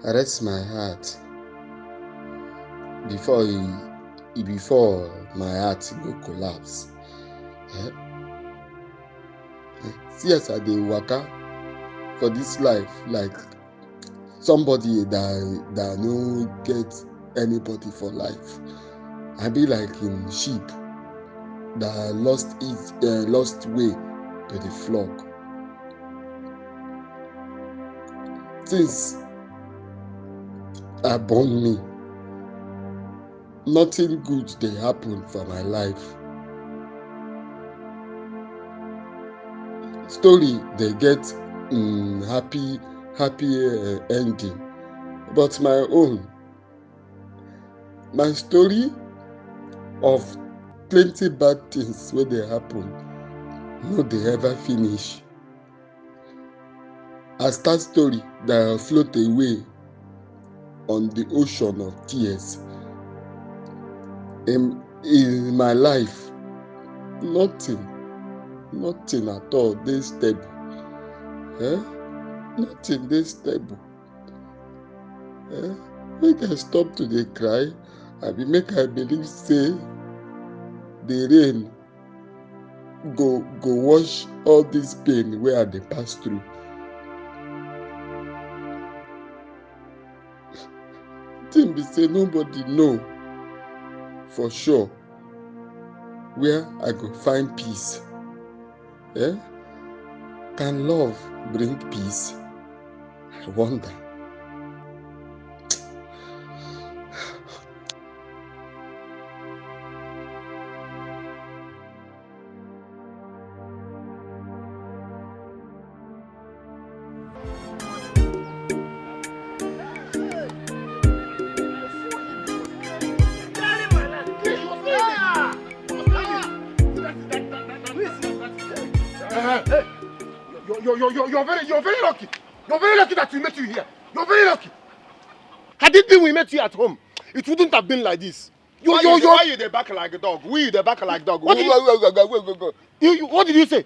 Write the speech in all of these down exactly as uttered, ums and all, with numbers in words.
Rest my heart before e e before my heart go collapse. Eh? See as I dey waka for this life like somebody that that no get anybody for life. I be like him sheep that lost it uh, lost way to the flock. Since I born me, nothing good dey happen for my life. Story dey get um, happy happy uh, ending, but my own, my story of plenty bad things wey dey happen no dey ever finish. I start story that I float away on the ocean of tears. In, in my life, nothing, nothing at all dey stable. Eh? Nothing dey stable. Eh? Make I stop to dey cry. I be make I believe say the rain go go wash all this pain wey I dey pass through. Thing be say nobody know for sure where I go find peace. Eh? Can love bring peace? I wonder. Hey, you're, you're, you're, you're very, you're very lucky. You're very lucky that we met you here. You're very lucky. Had it been we met you at home, it wouldn't have been like this. You, why you, you, dey- you, why you dey back like a dog? We dey back like dog. What did you, you, you, what did you say?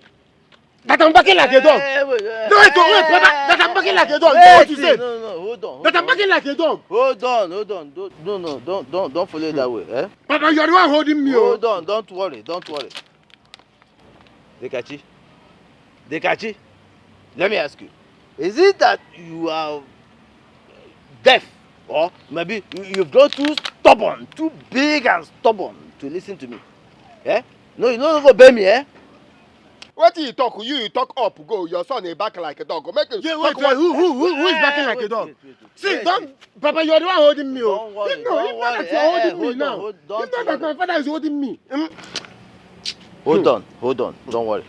That I'm backing like a dog. Eh, wait, eh, No, wait, wait, eh, wait, that I'm backing like a dog. Wait, what you say? No, no, hold on. That I'm backing like a dog. Hold on, hold on. Don't, no, no, don't, don't, don't follow that way. Eh? Papa, you are the one holding me. Oh. Hold on, don't worry, don't worry. Dekachi, Dekachi, let me ask you, is it that you are deaf, or maybe you- you've grown too stubborn, too big and stubborn to listen to me? Eh? No, you no go obey me, eh? Wetin you talk? You you talk up go. Your son dey back like a dog. Go make him Yeah, talk wait, wait, what? Who, who, who, who is backing like a dog? Wait, wait, wait. See, Wait, don't, wait. Papa, you're the one holding me. Oh. Don't worry, If not, don't if not worry. That you're Eh, eh, holding me hold on, now. Hold, don't If not that worry. My father is holding me. Hmm. Hold on, hold on. Don't worry.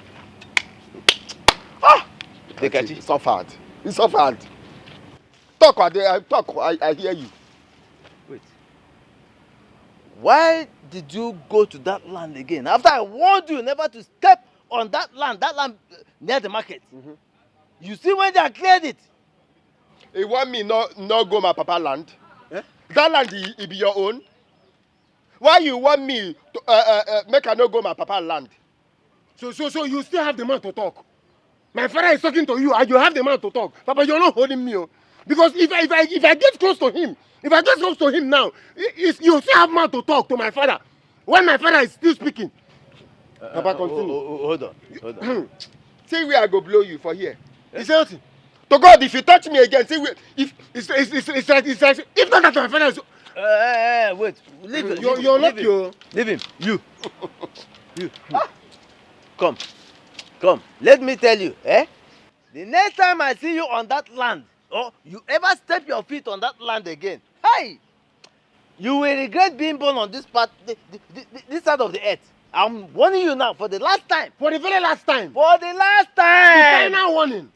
Ah! Dekachi. He suffered. He suffered. Talk, I, dey- I talk, I, I hear you. Wait. Why did you go to that land again? After I warned you never to step on that land, that land uh, near the market. You see when they cleared it? He want me no no go my papa land. Eh? That land he, he be your own. Why you want me to uh, uh, uh, make I no go my papa land? So, so, so you still have the man to talk. My father is talking to you, and you have the man to talk. Papa, you're not holding me, oh. Because if I, if I, if I get close to him, if I get close to him now, he, he's- you still have man to talk to my father. When my father is still speaking. Papa, continue. Oh, oh, oh, hold on, hold on. See where I go blow you for here. He said, "What?" To God, if you touch me again, see where, if it's, it's, it's, it's like, it's like, if not that my father is Eh, eh, eh, wait. Leave it. You're, leave you're it, not leave it. Your Leave him. You. You. Ah. Come. Come. Let me tell you, eh? The next time I see you on that land, or you ever step your feet on that land again, hey! You will regret being born on this part, the, the, the, the- this side of the earth. I'm warning you now for the last time. For the very last time. For the last The time. Final warning.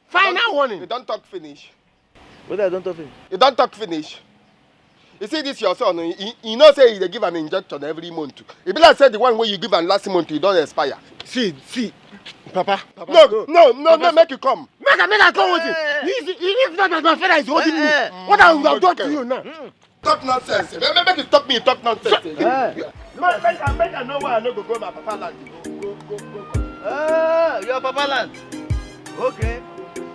Final warning. You don't talk finish. What I don't talk finish. You don't talk finish. You see this your son, he, he, he know say he dey give am injection every month. E be like say the one wey you give am last month, e don expire. See, see, Papa. Papa, No, no, no, no, make you come. Make I, make I come with you. Eh. If, if not that my father is holding me, Eh, eh. What I would have done to you now? Talk nonsense. Make, make you stop me, talk nonsense. Eh. Make, make, I- make I know why I no go go my papa land. Go, go, go, go. Ah, your papa land. Okay,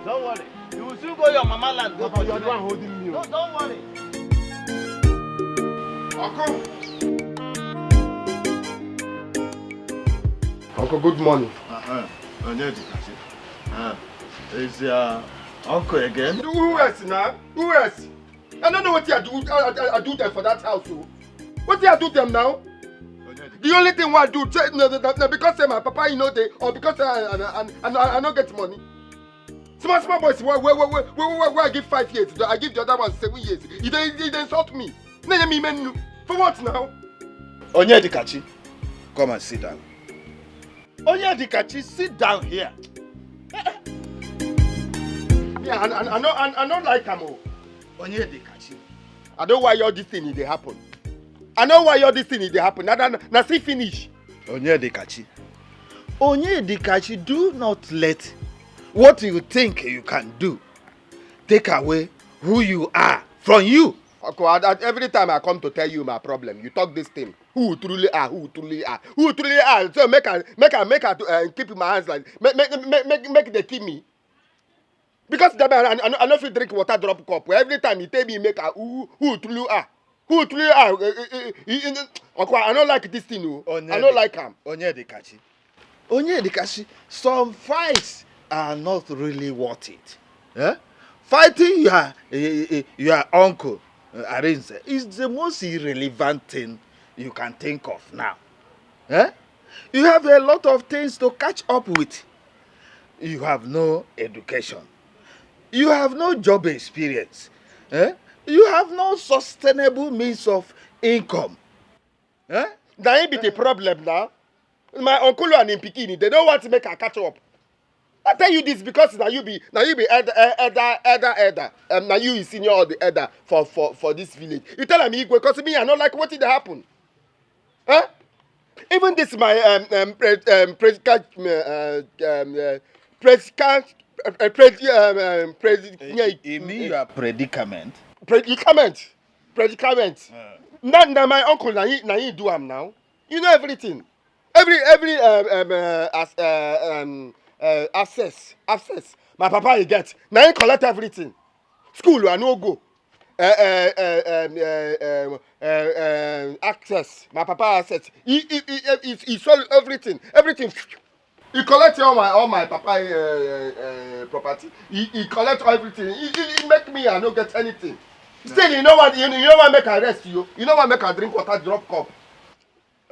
don't worry. You will soon go your mama land. Go Papa, you are the one holding me. No, don't worry. Uncle. Uncle, good morning. Uh-huh. Onyedikachi. Uh, is your uncle again? Who else now? Who else? I don't know what I do. I, I, I do them for that house. Oh. What I do them now? The only thing I do, say, no, no, no, because say my papa, you know, they, or because I, I, I, I, I, I don't get money. Small, small boys, where, where, where, where, where, where I give five years, I give the other one seven years. He they, he they insult me. No, no, me, man, for what now? Onyedikachi, come and sit down. Onyedikachi, sit down here. Yeah, I, I, I, know, I, I don't like him. Oh. Onyedikachi. I don't why all this thing dey happen. I know why all this thing dey happen. Na na na see finish. Onyedikachi. Onyedikachi, do not let what you think you can do take away who you are from you. Okay, I, I, every time I come to tell you my problem, you talk this thing. Who truly are, who truly are, who truly are. So make I make I make I uh, keep my hands like make make make make, make they kill me. Because that man, I, I, I no fit drink water drop cup. Every time he tell me make a who who true ah who true ah. Eh, eh, eh, eh, eh, eh, Okwa, I no like this thing o. I no like am. Onyedikachi. Onyedikachi, some fights are not really worth it. Eh? Fighting your, eh, eh, eh, your uncle uh, Arinze is the most irrelevant thing you can think of now. Eh? You have a lot of things to catch up with. You have no education. You have no job experience. Eh? You have no sustainable means of income. Eh? Na him be the problem now. My uncle and him pikin, they don't want to make a catch up. I tell you this because now you be now you be elder eh, elder elder elder. Um, now you is senior or the elder for for for this village. You tell me because me I don't like what did happen. Huh? Even this my um um pre, um predicament uh, um uh, predicament uh, uh, predi, um, um, predi, yeah, you mean your predicament? Predicament, predicament. Uh. Now, now my uncle now he now he do am now. You know everything. Every every um, um, uh, as, uh, um, uh, access access my papa he get now he collect everything. School I no go. Uh, uh, uh, um, uh, um, uh, uh, access my papa access he he he he, he, he sold everything everything. He collect all my all my papa uh, uh, uh, property. He, he collect everything. He, he, he make me I no get anything. Still, you know what? You, you know what? Make I rest you. You know what? Make I drink water, drop cup.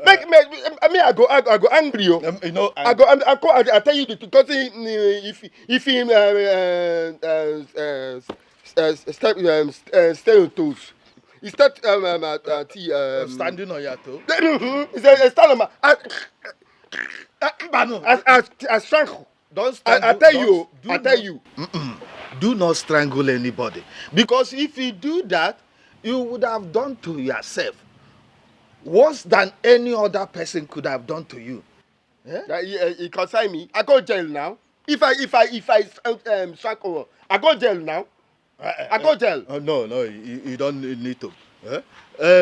Make me, I mean, I go, I, I go angry, yo. Um, you know, I go, I, I, go, I, I tell you the truth. Because he, he- if, if he, uh, uh, uh, uh, uh, step, um, uh, stay on toes. He start, um, um, uh, uh, t- um, standing on your toe. He said, "Stand on my." I, I, I, I, I strangle. Don't strangle. I, I tell don't, you, do I tell not, you. Mm-mm. Do not strangle anybody. Because if you do that, you would have done to yourself worse than any other person could have done to you. Eh? That, he, uh, he concern me. I go jail now. If I if I if I um, um, strangle, I go jail now. Uh, uh, I go jail. Uh, no, no, you, you don't need to. Eh?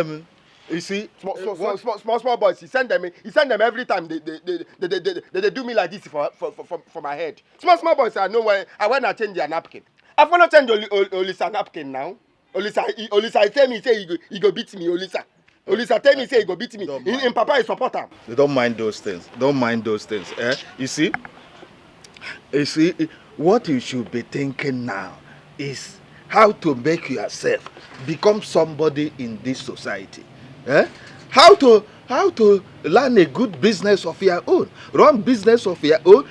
Um, you see, small, small, what, small, small, small, small boys. He send them. He send them every time. They they they they, they, they, they, they do me like this for for, for, for, for my head. Small small boys. I know when I when I change their napkin. I wanna change Oli, Oli, Olisa napkin now. Olisa, he, Olisa, he tell me say he go, he go beat me. Olisa, Olisa tell me say he go beat me. He, him papa is support am. They don't mind those things. Don't mind those things. Eh? You see, you see, what you should be thinking now is how to make yourself become somebody in this society. Eh? How to how to learn a good business of your own, run business of your own,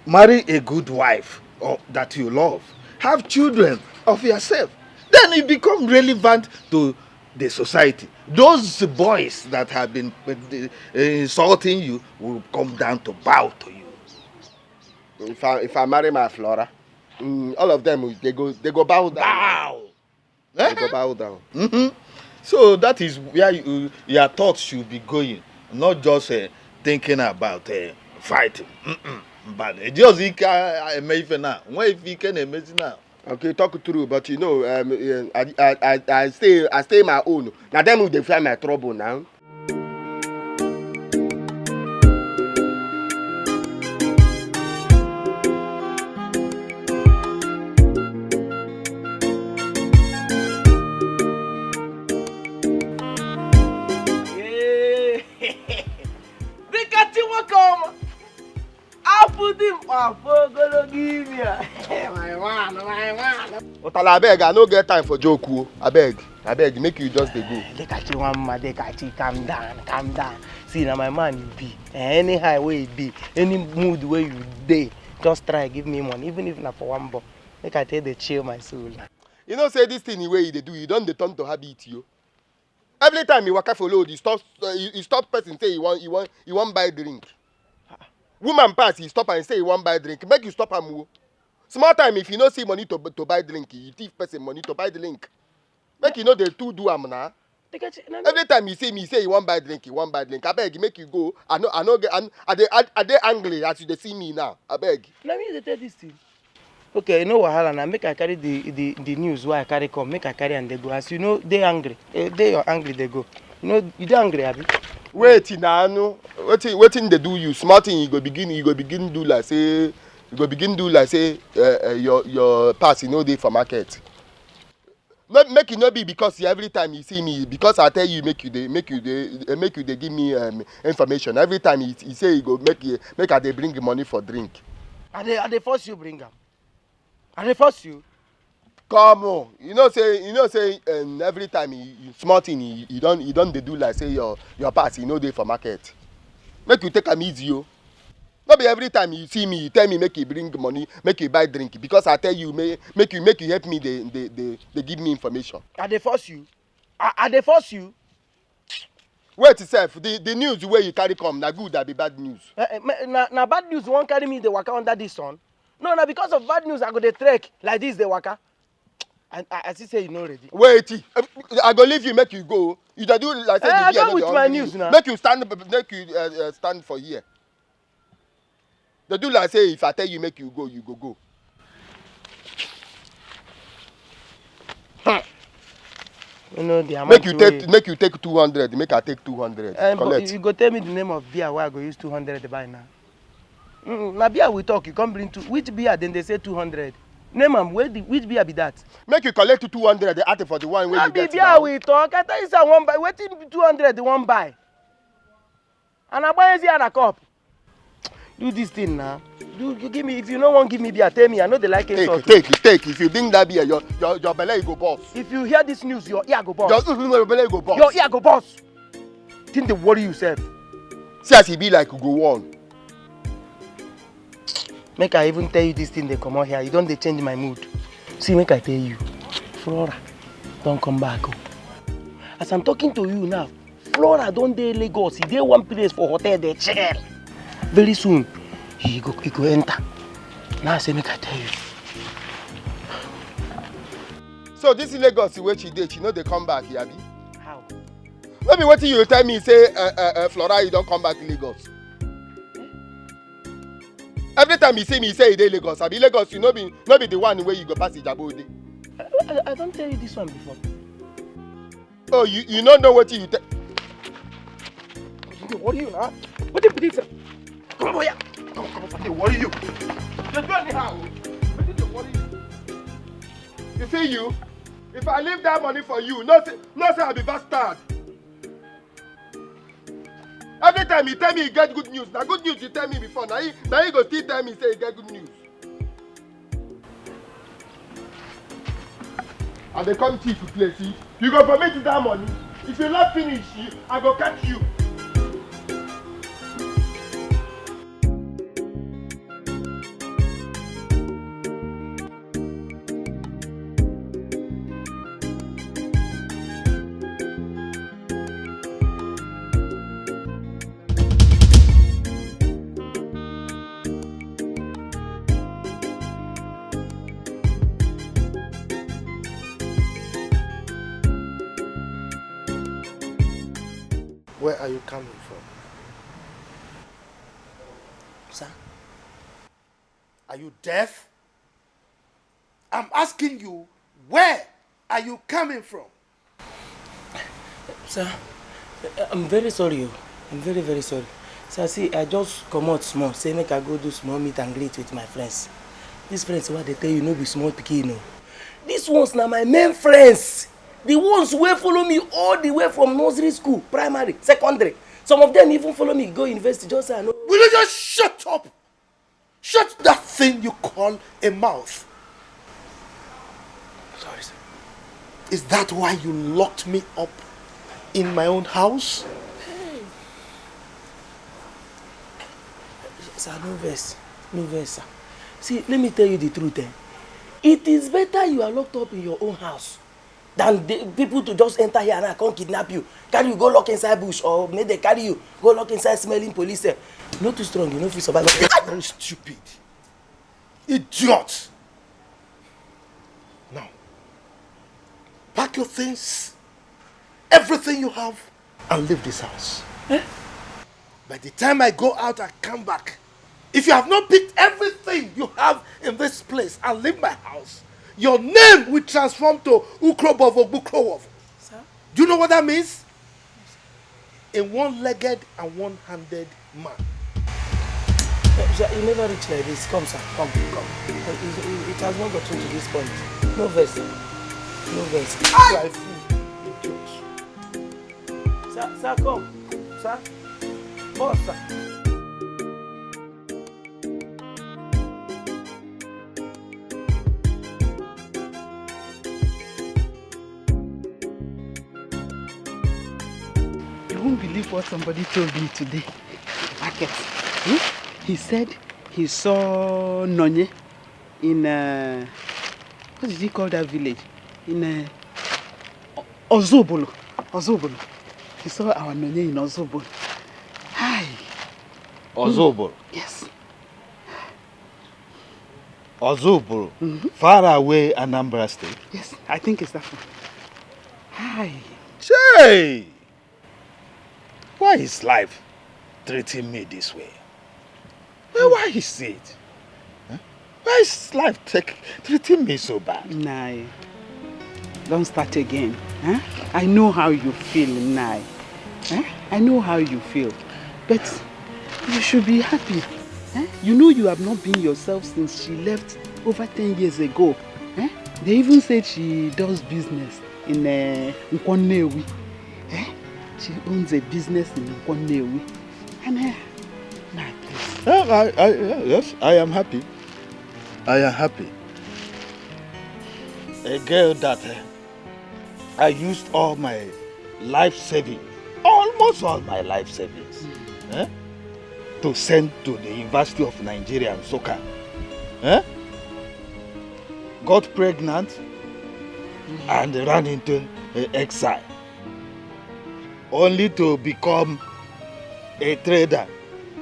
marry a good wife or that you love, have children of yourself. Then you become relevant to the society. Those boys that have been uh, insulting you will come down to bow to you. If I if I marry my Flora, mm, all of them they go they go bow down. Bow. They go bow down. Mm-hmm. So that is where you, your thoughts should be going, not just uh, thinking about uh, fighting. Mm-mm. But just ike eme ife na nwa ife ike na-emezi na. Okay, talk true, but you know, um, uh, I, I, I, I stay, I stay my own. Now them will they find my trouble now. But I abeg, I no get time for joke o. Abeg, abeg, make you just dey go. Dekachi, one man, Dekachi, calm down, calm down. See, na my man you be. Eh, anyhow wey e be, any mood wey you dey, just try give me money, even if na for one bob. Make I take dey chill my soul. You know say this thing wey you dey do, you don dey turn to habit o. Every time you waka for road, you stop, uh, you, you stop person say you wan, you wan, you wan buy drink. Woman pass, you stop am say you wan buy drink. Make you stop am o. Small time, if you no see money to, to buy drink, you thief person money to buy drink. Make you no dey too do am na. Every time you see me, say you wan buy drink, you wan buy drink. Abeg, make you go. I no, I no get, I, I dey, I, I dey angry as you dey see me now. Abeg. Na me dey tell this thing. Okay, you know wahala na. Make I carry the, the, the news wey I carry come. Make I carry am dey go. As you know, dey angry. Eh, dey your angry dey go. You know, you dey angry, abi? Wait na, no. Wetin, wetin dey do you? Small thing you go begin, you go begin do like say, you go begin do like say, uh, uh, your, your pass, you know, dey for market. No, make e no be because you, every time you see me, because I tell you make you dey, make you dey, eh, make you dey give me, um, information. Every time you, you say you go make you, make I dey bring money for drink. I dey, I dey force you bring am. I dey force you. Come on, you know say, you know say, um, every time you, you small thing, you, you don, you don dey do like say your, your pass, you no dey for market. Make you take am easy o. No be every time you see me, you tell me make you bring money, make you buy drink, because I tell you make, make you, make you help me dey, dey, dey, dey give me information. I dey force you. I, I dey force you. Wait sef, the, the news wey you carry come, na good abi bad news? Eh, eh, me- na, na bad news you wan carry me dey waka under this sun? No, na because of bad news I go dey trek like this dey waka. And I, I see say you no ready. Wait, eh, I go leave you make you go. You dey do like say Eh, I the beer come no dey with my hungry news you. Now. Make you stand, make you, uh, uh, stand for here. Dey do like say if I tell you make you go, you go go. Hmm. You know the amount Make you wey take, make you take two hundred, make I take two hundred. Eh, but Collect. You go tell me the name of beer wey I go use two hundred buy now. Mm, na beer we talk, you come bring two. Which beer dem dey say two hundred? Name am, where the, which beer be that? Make you collect two hundred, the add for the one wey you get now. No be beer we talk. I tell you say I wan buy. Wetin two hundred wan buy? And I buy easy and a cup. Do this thing now. Do you give me, if you no wan give me beer, tell me. I no dey like insult. Take, take, take. If you drink that beer, your, your, your belly go burst. If you hear this news, your ear go burst. Your, your belly go burst. Your ear go burst. Think dey worry yourself. See as e be like you go on. Make I even tell you this thing dey comot here. You don dey change my mood. See, make I tell you, Flora don come back o. As I'm talking to you now, Flora don dey Lagos. He dey one place for hotel dey chill. Very soon, he go, he go enter. Now I say make I tell you. So this Lagos wey she dey, she no dey come back, abi? How? No be wetin you tell me say, uh, uh, uh, Flora, you don come back Lagos. Every time you see me, you say you dey Lagos. Abi Lagos, you no be, no be the one wey you go pass Ijabo dey. I, I, I don tell you this one before. Oh, you, you no know wetin you tell. Wetin dey worry you na? Wetin be this? Come over here. Come, come, wetin dey worry you? You dey do anyhow. Wetin dey worry you? You see you? If I leave that money for you, no say, no say I be bastard. Every time you tell me you get good news, na good news you tell me before. Na you, na you go still tell me say you get good news. I dey come thief play, see. You go vomit that money. If you not finish, you, I go catch you. Where are you coming from? Sir? Are you deaf? I'm asking you, where are you coming from? Sir, I'm very sorry o. I'm very, very sorry. Sir, see, I just comot small, say make I go do small meet and greet with my friends. These friends wey I dey tell you no be small pikin o. These ones na my main friends. The ones wey follow me all the way from nursery school, primary, secondary. Some of them even follow me go university, just say I no. Will you just shut up? Shut that thing you call a mouth. Is that why you locked me up in my own house? Sir, no vex. No vex, sir. See, let me tell you the truth, eh? It is better you are locked up in your own house than the people to just enter here and I come kidnap you. Carry you go lock inside bush or make they carry you go lock inside smelling police cell. No too strong, you no fit survive. Very stupid. Idiot. Now, pack your things, everything you have, and leave this house. Eh? By the time I go out and come back, if you have not picked everything you have in this place and leave my house, your name will transform to Ukrobovo Bukrowovo. Sir? Do you know what that means? A one-legged and one-handed man. Eh, sir, you never reach like this. Come, sir. Come, come. It, it, it has not gotten to this point. No verse. No verse. Like fool. Idiot. Sir, sir, come. Sir. Boss, sir. You won't believe what somebody told me today at the market. Hmm? He said he saw Nonye in, uh, what did he call that village? In, uh, O- Ozobolo. Ozobolo. He saw our Nonye in Ozobolo. Hi. Ozobolo. Yes. Ozobolo. Far away Anambra State. Yes, I think it's that one. Hi. Say, why is life treating me this way? Why, why is it? Huh? Why is life take, treating me so bad? Nai, don't start again. Huh? I know how you feel, Nai. Huh? I know how you feel. But you should be happy. Huh? You know you have not been yourself since she left over ten years ago. Huh? They even said she does business in uh, Nkwannewi. Eh? She owns a business in Nkwannewi. And uh, my place. Uh, I, I, uh, yes, I am happy. I am happy. A girl that uh, I used all my life saving, almost all my life savings, eh, to send to the University of Nigeria Nsukka. Eh? Got pregnant and ran into uh, exile, only to become a trader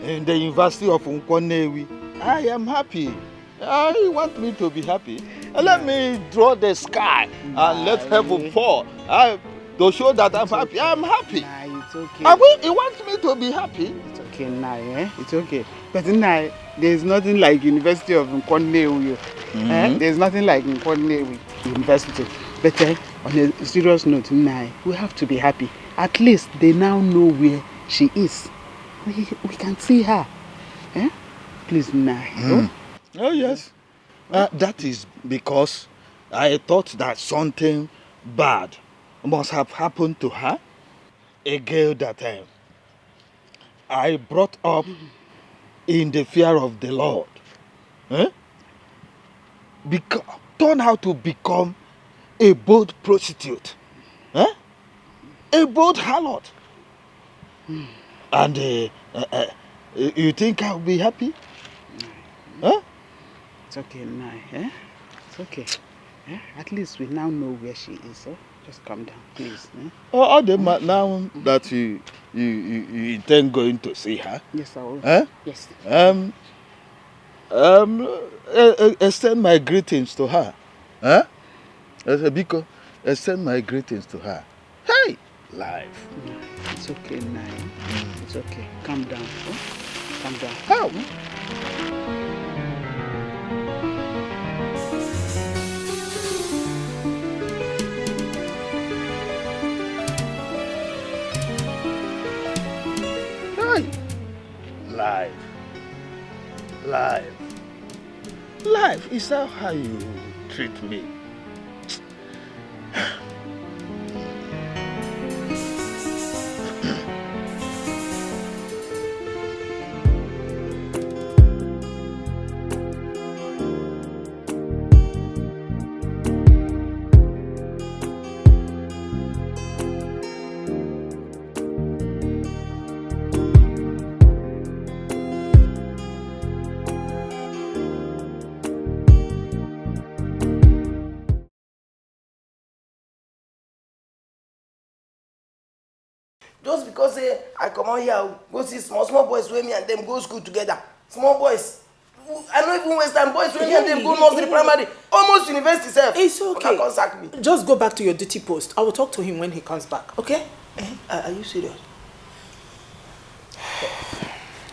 in the University of Nkwannewi. I am happy. Ah, you want me to be happy? Let me draw the sky and let heaven fall. I, to show that I'm happy. I'm happy. Nah, it's okay. Are we, you want me to be happy? It's okay, Nai, eh? It's okay. But Nai, there's nothing like University of Nkwannewi. Eh? There's nothing like Nkwannewi University. But eh, on a serious note, Nai, we have to be happy. At least they now know where she is. We, we can see her. Eh? Please, Nai. Oh? Oh, yes. Uh, that is because I thought that something bad must have happened to her. A girl that time I brought up in the fear of the Lord. Eh? Beco- turn out to become a bold prostitute. Eh? A bold harlot. And uh, uh, uh, you think I'll be happy? Huh? It's okay, Nai. Eh? It's okay. Eh? At least we now know where she is. Eh? Just calm down, please. Eh? Oh, all the ma- now that you, you, you, you intend going to see her, Yes, I will. Eh? Yes. Um, um, uh, uh, extend my greetings to her. Huh? I said, Biko, extend my greetings to her. Hey, life. It's okay, Nai. It's okay. Calm down. Oh? Calm down. How? Hey, life. Life. Life, is that how you treat me? Just because say I comot here, go see small small boys wey me and them go school together. Small boys. I no even waste time. Boys wey me and them go nursery, primary, almost university sef. It's okay. Una come sack me. Just go back to your duty post. I will talk to him when he comes back, okay? Eh, are are you serious?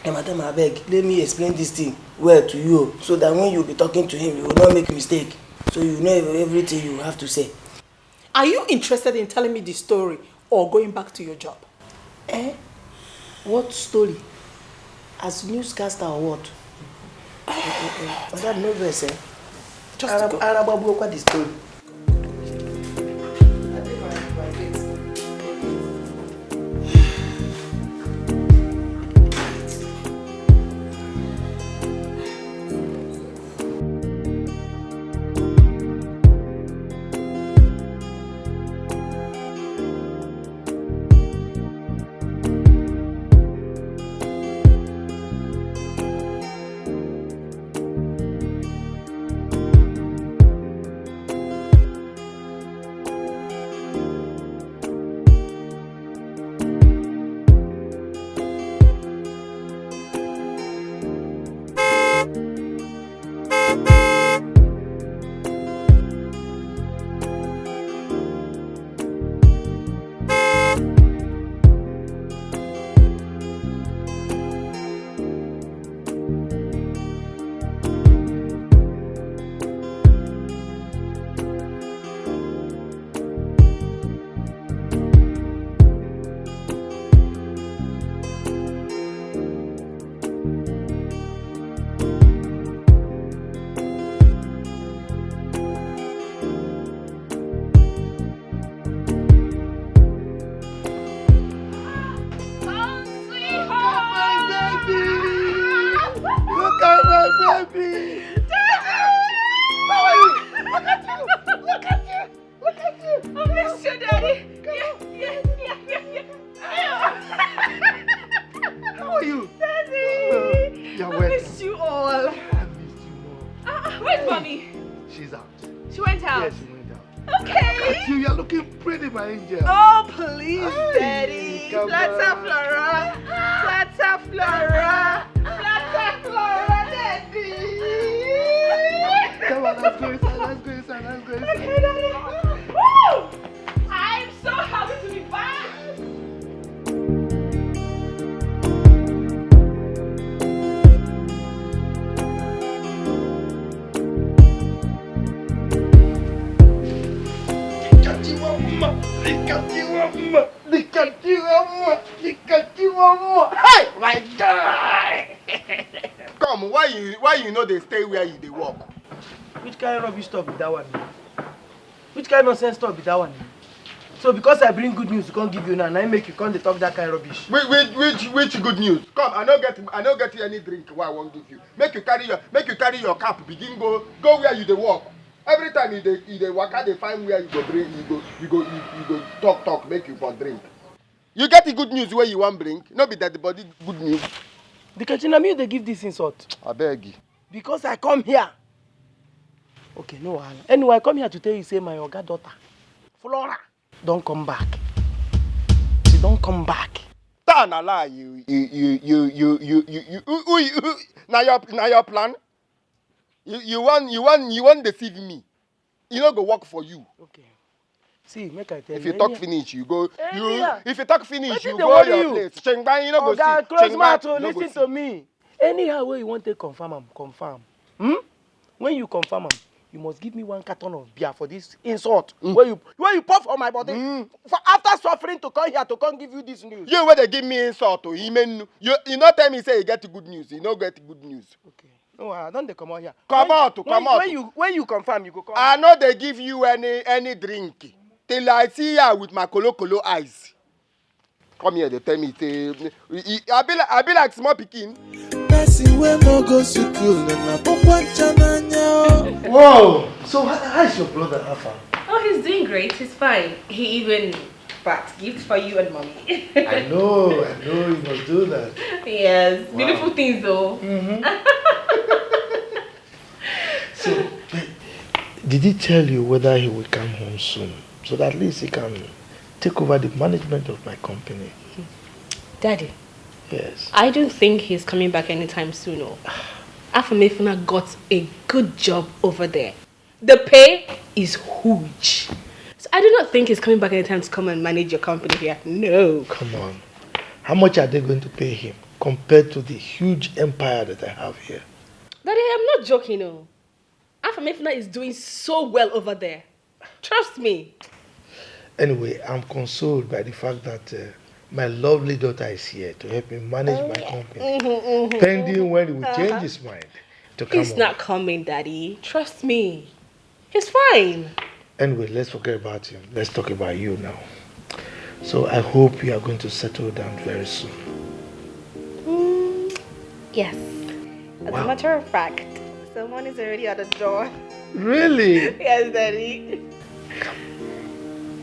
Eh, madam, abeg, let me explain this thing well to you, so that when you be talking to him, you will not make mistake. So you know ev- everything you have to say. Are you interested in telling me the story or going back to your job? Eh? What story? As newscaster or what? Eh, eh, eh, madam, no vex, eh? Just Arab- go. Arab Abu Okwa the story. Look at my baby. Look at my baby. Daddy! How are you? Look at you. Look at you. Look at you. I miss you, Daddy. Yeah, yeah, yeah, yeah, yeah. How are you? Daddy. You're I welcome. Miss you all. I missed you more. Ah, ah, where's Mommy? She's out. She went out. Yes, she went out. Okay. Look at you, you're looking pretty, my angel. Oh, please, Daddy. Come Flatter on. Flora. Flatter Flora. Flatter Flora, Daddy. Come on, let's go inside, let's go inside, let's go inside. Okay, Daddy. Woo! I'm so happy to be back. Look at you, mama. Look at you, mama. Look at you, mama. Look at you, mama. Hey, my God. Come, why you why you no dey stay where you dey work? Which kind of rubbish talk be that one? Which kind of nonsense talk be that one? So because I bring good news to come give you now, na im make you come dey talk that kind of rubbish. Which which which which good news? Come, I no get I no get any drink wey I wan give you. Make you carry your make you carry your cap begin go go where you dey work. Every time you dey you dey waka dey find where you go drink you go you go you, you go talk talk make you for drink. You get the good news wey you wan bring? No be that the body good news. Dikechi, na me you dey give this insult. Abeg. Because I come here. Okay, no wahala. Anyway, I come here to tell you say my oga daughter, Flora, don come back. She don come back. That na lie. You you you you you you you you who, who, who, na your na your plan. You you wan you wan you wan deceive me. E no go work for you. Okay. See, make I tell If you you. talk Any finish, you go. You Anyhow. If you talk finish, Wetin you dey go worry your you? place. Shengban, you no go Oga, see. close Shengban, mouth o, you no go listen see. to me. Anyhow wey you wan take confirm am, confirm. Hmm? When you confirm am, you must give me one carton of beer for this insult Mm. wey you wey you pour for my body. Mm. For after suffering to come here to come give you this news. You wey dey give me insult o, Imenu. You you no tell me say you get good news. You no get good news. Okay. No, I don dey comot here. Comot, When- when- comot. When you when you confirm, you go come. I no dey give you any any drink till I see you with my kolo kolo eyes. Come here, dey tell me say e- e- I be like I be like small pikin. Person wey no go school na pokwancha n'anya o. Wow! So how, how is your brother, Alpha? Oh, he's doing great. He's fine. He even packed gift for you and mommy. I know, I know you must do that. Yes, Wow. beautiful things though. Mm-hmm. So, but did he tell you whether he will come home soon? So that at least he can take over the management of my company. Daddy, Yes. I don't think he's coming back anytime soon. Oh. Afamefuna got a good job over there. The pay is huge. So I do not think he's coming back anytime to come and manage your company here. No. Come on. How much are they going to pay him compared to the huge empire that I have here? Daddy, I'm not joking. Oh. Afamefuna is doing so well over there. Trust me. Anyway, I'm consoled by the fact that uh, my lovely daughter is here to help me manage my company. Pending when he will change his mind to come He's over. Not coming, Daddy. Trust me. He's fine. Anyway, let's forget about him. Let's talk about you now. So I hope you are going to settle down very soon. Mm, yes. As Wow. a matter of fact, someone is already at the door. Really? Yes, Daddy.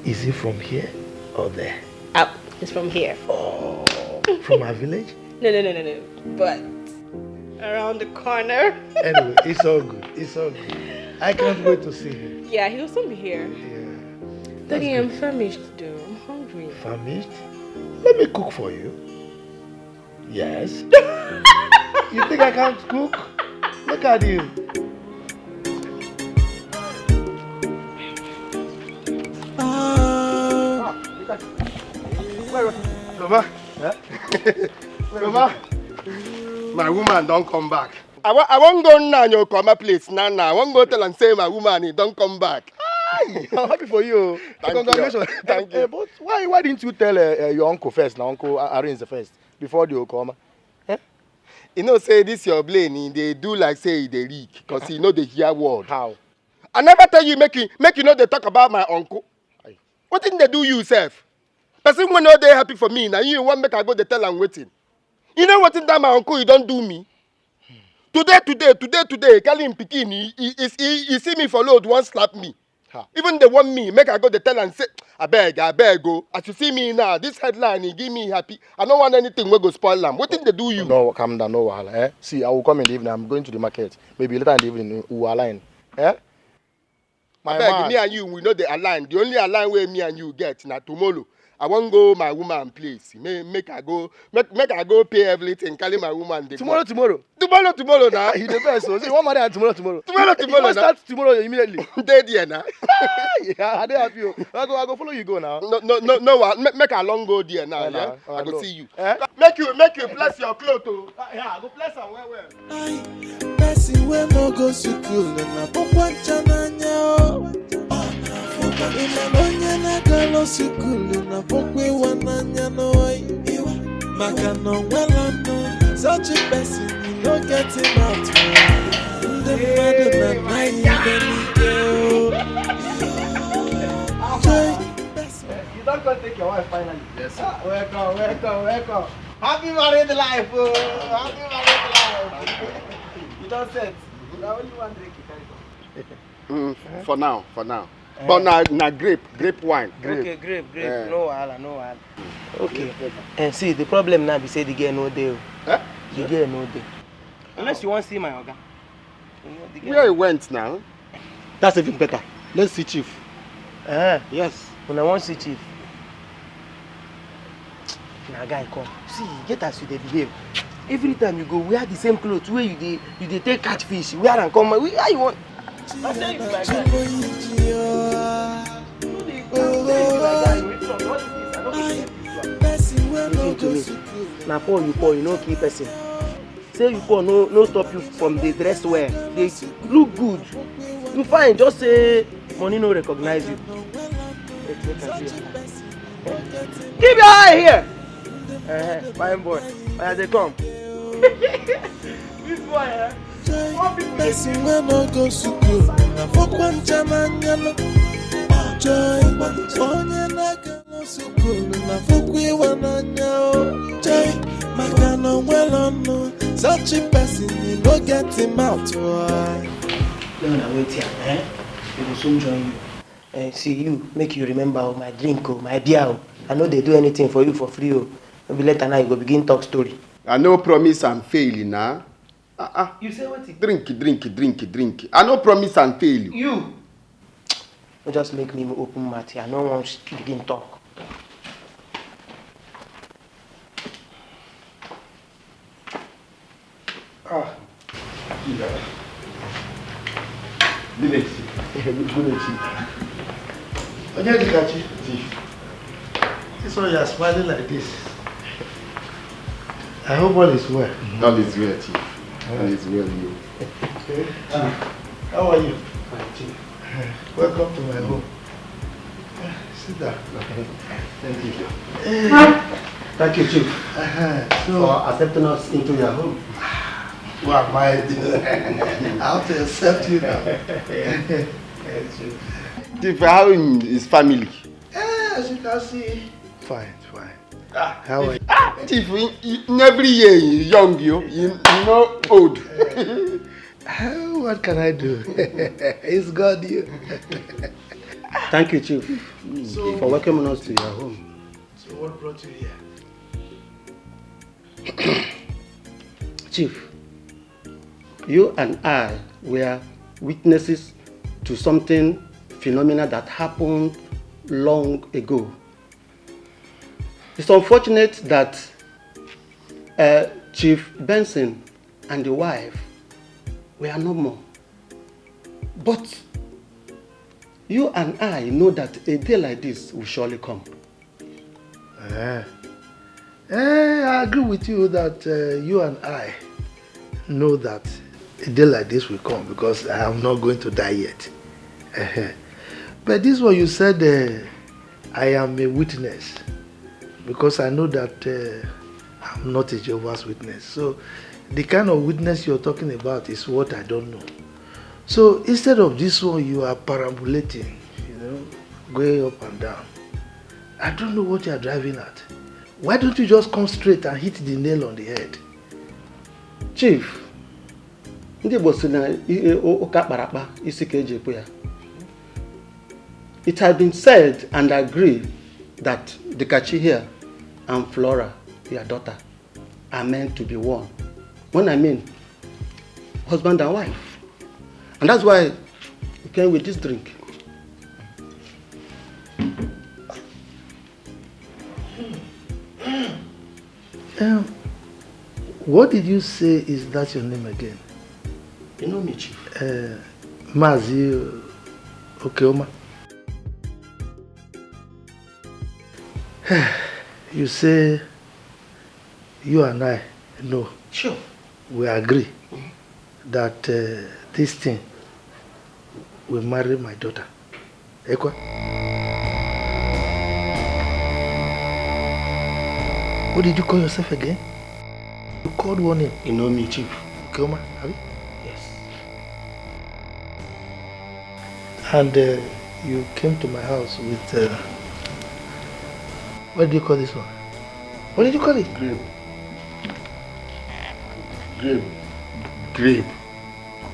Is he from here or there? Oh, he's from here. Oh, from our village? No, no, no, no, no. But around the corner. Anyway, it's all good. It's all good. I can't wait to see him. Yeah, he'll soon be here. Yeah. Daddy, I'm famished though. I'm hungry. Famished? Let me cook for you. Yes. You think I can't cook? Look at you. Baba, Baba, my woman don come back. I wa I wan go Nna Nyokoma place now now. I wan go tell am say my woman he don come back. I'm happy for you. Thank you. Congratulations. Thank Eh, you. But why why didn't you tell uh, uh, your uncle first, now uncle A- Arinze first, before the Okoma? You know say this your brain he dey do like say he dey leak because he no dey hear word. How? I never tell you make you make you no dey talk about my uncle. Wetin dey do you sef? Person wey no dey happy for me na you wan make I go dey tell am wetin? You know wetin that my uncle he don do me? Today today today today he carry him pikin he he he he see me for road wan slap me. Ha. Even dey warn me make I go dey tell am say abeg abeg o, as you see me now this headline he give me happy, I no want anything wey go spoil am. Wetin dey do you? No, calm down, no wahala. Eh? See, I will come in the evening. I'm going to the market. Maybe later in the evening we will align. Eh? My Abeg, man. Me and you we no dey align. The only align wey me and you get na tomorrow. I wan go my woman place. Make make I go make make I go pay everything, carry my woman dey go. Tomorrow, tomorrow. Tomorrow tomorrow na. You the best. So, see, one marry tomorrow, tomorrow. Tomorrow, tomorrow You wan na. Start tomorrow immediately. Dey there na. Yeah, I dey happy. Oh. I go, I go follow you go now. No no no no wa make make I long go there now. Yeah, Yeah, na, I go no. See you. Eh? Make you make you bless your cloth o. Yeah, I go bless am well well. Person wey no go school na bụkwa ncha n'anya o. Ị ma na onye na-agala school na bụkwa ịwa n'anya n'oyi. Maka na o nwela nụ such a person you no get him out. Ndị mmadụ na anaghị ibe n'ike o. Joy. You don come take your wife finally. Yes sir. Ah, welcome welcome welcome. Happy married life o. Happy married life. You don set. Na only one drink you carry come. Mm, for now for now. But na na grape grape wine. Okay, grape, grape. Eh. No wahala, no wahala. Okay. And see, the problem now be say the girl no dey. Oh. Eh? The girl no dey. Unless you wan see my oga. You know, the girl Where he went now? That's even better. Let's see chief. Eh, Yes. una wan see chief? Na guy come. See, get as you dey behave. Every time you go wear the same clothes wey you dey you dey take catch fish, wear am come. How you wan? I say you be my guy. You dey come say you be my guy. All this things, I no go accept this one. Listen to me. Na poor you poor, you no kill person. Say you poor no no stop you from dey dress well, dey look good. You fine, just say money no recognize you. Wait, make I see. Keep your eye here. Uh, fine boy. Oya, dey come. This boy, eh? Poor people dey Person wey no go school na bụkwa ncha n'anya nụ. Joy, onye na-aga school na bụkwa ịwa n'anya o. Joy, maka na o nwela nụ such a person you no get him out. Oh. No, na wait here, eh? We go soon join you. Eh, see you, make you remember oh, my drink oh, my beer oh. I no dey do anything for you for free oh. No be later now you go begin talk story. I no promise and fail na. Ah ah. You say wetin? Drink drink drink drink. I no promise and fail. You. No just make me open mouth here. I no wan begin talk. Ah. Good day, Chief. Good day, Chief. Onye dịka chi? Chief. This one you are smiling like this. I hope all is well. All is well, Chief. All is well, you. Okay. Ah, how are you? Fine, Chief. Welcome to my home. Sit down. Thank you. Thank you, Chief, uh-huh, so for accepting us into your home. Who am I? I have to accept you now. Yes, Chief. Chief, how is family? Eh, as you can see, fine, fine. Ah, how are you? Ah, Chief, in, in every year you young, you, you, you know old. Eh, what can I do? It's God, you. Thank you, Chief, so, for welcoming us to your home. So what brought you here? Chief, you and I were witnesses to something phenomenal that happened long ago. It's unfortunate that uh, Chief Benson and the wife were no more. But you and I know that a day like this will surely come. Eh. Eh, I agree with you that uh, you and I know that a day like this will come because I am not going to die yet. Eh. But this one you said, uh, I am a witness because I know that uh, I'm not a Jehovah's Witness. So the kind of witness you're talking about is what I don't know. So instead of this one, you are perambulating, you know, going up and down. I don't know what you are driving at. Why don't you just come straight and hit the nail on the head? Chief, ndị Igbo sị na i- i- ụka kpara akpa, isi ka eji ekwu ya. It has been said and agreed that Dikachi here and Flora, your daughter, are meant to be one. When I mean husband and wife. And that's why we came with this drink. Um, what did you say is that your name again? You know me, Chief. Uh, Mazi Okeoma. You say you and I know. Sure. We agree that uh, this thing will marry my daughter. Ekwa? What did you call yourself again? You called one name. You know me, Chief. Okeoma, abi? Yes. And uh, you came to my house with uh, what do you call this one? What did you call it? Grape. Grape. Grape.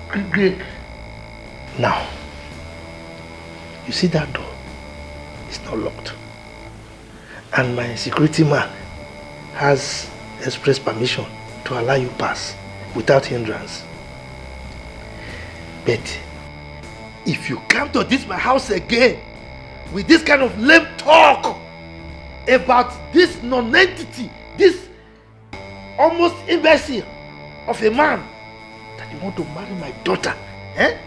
Grape. Grape. Now, you see that door? It's not locked. And my security man has express permission to allow you pass without hindrance. But if you come to this my house again with this kind of lame talk about this non-entity, this almost imbecile of a man that you want to marry my daughter, eh?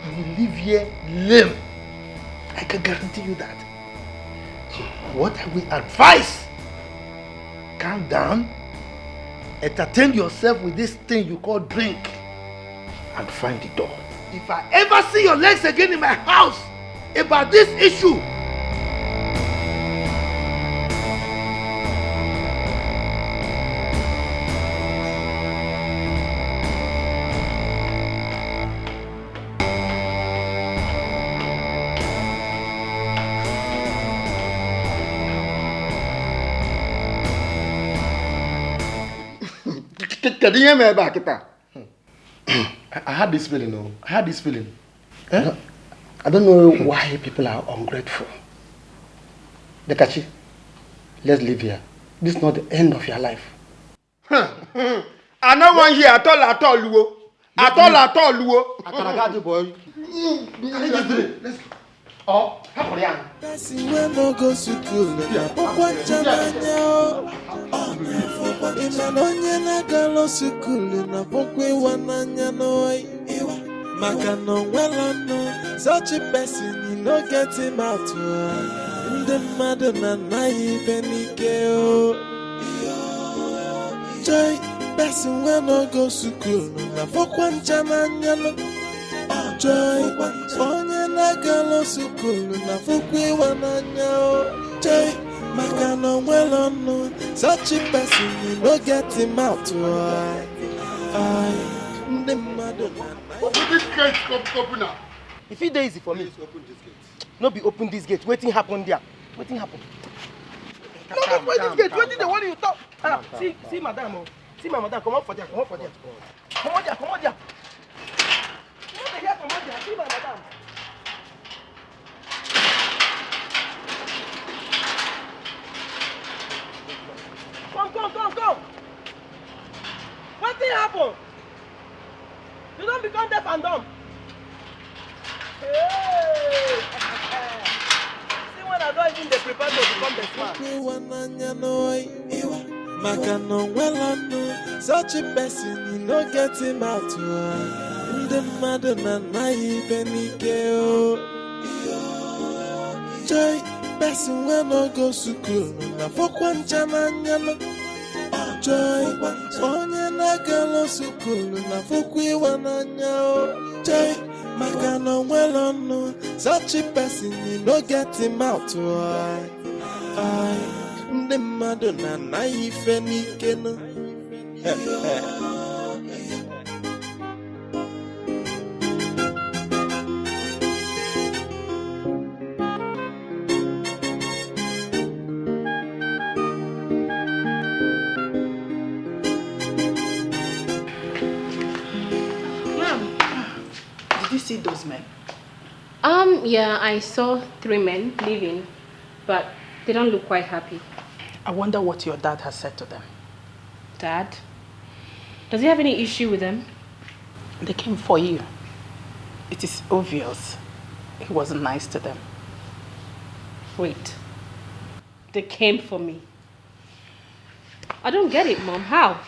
You will leave here lame. I can guarantee you that. So what I will advise, calm down, entertain yourself with this thing you call drink, and find the door. If I ever see your legs again in my house about this issue, kedu ihe mere ebe a kịta? I had this feeling, oh. I had this feeling. Eh? No, I don't know why people are ungrateful. Dikachi, let's leave here. This is not the end of your life. I no wan hear at all, at all, wo. At all, at all, wo. Akaraga the boy. Carry this drink. Let's go. Ọ hapụrụ ya. Person wey no go school na pokwa ncha n'anya o. Ị ma na onye na-agalụ school na pokwa ịwa n'anya n'oyi. Maka na o nwere ọnụ, such a person, you no get him out. Ndị mmadụ na-anaghị ibe n'ike o. Joy, person wey no go school na pokwa ncha n'anya no. Joy, onye na-agalụ school na pokwa ịwa n'anya o. Joy, maka na o nwere ọnụ, such a person, you no get him out. Ai, ai, ndị mmadụ na Open this gate, open, open now. If it dey easy for me, Please open this gate. No be open this gate. Wetin happen there? Wetin happen? No, no, open this gate. Wetin dey worry you talk? Ah, see, see, madam, oh. See my madam. Come out for there. Come out for there. Come out there. Come out there. You no dey hear? Come out there. See my madam. Come, come, come, come. Wetin happen? You don become deaf and dumb. Hey! See when I don even dey prepare to become best man. Ịwa n'anya n'oyi. Maka na o nwere ọnụ, such a person, you no get him out. Ndị mmadụ na-anaghị ibe n'ike o. Joy, person wey no go school na pokwa ncha n'anya no. Joy, onye na-agalụ school na pokwa ịwa n'anya o. Joy, maka na o nwere ọnụ, such a person, you no get him out. Ai, ai, ndị mmadụ na-anaghị ife n'ike no. Mom, did you see those men? Um, yeah, I saw three men leaving, but they don't look quite happy. I wonder what your dad has said to them. Dad? Does he have any issue with them? They came for you. It is obvious he wasn't nice to them. Wait. They came for me. I don't get it, Mom. How?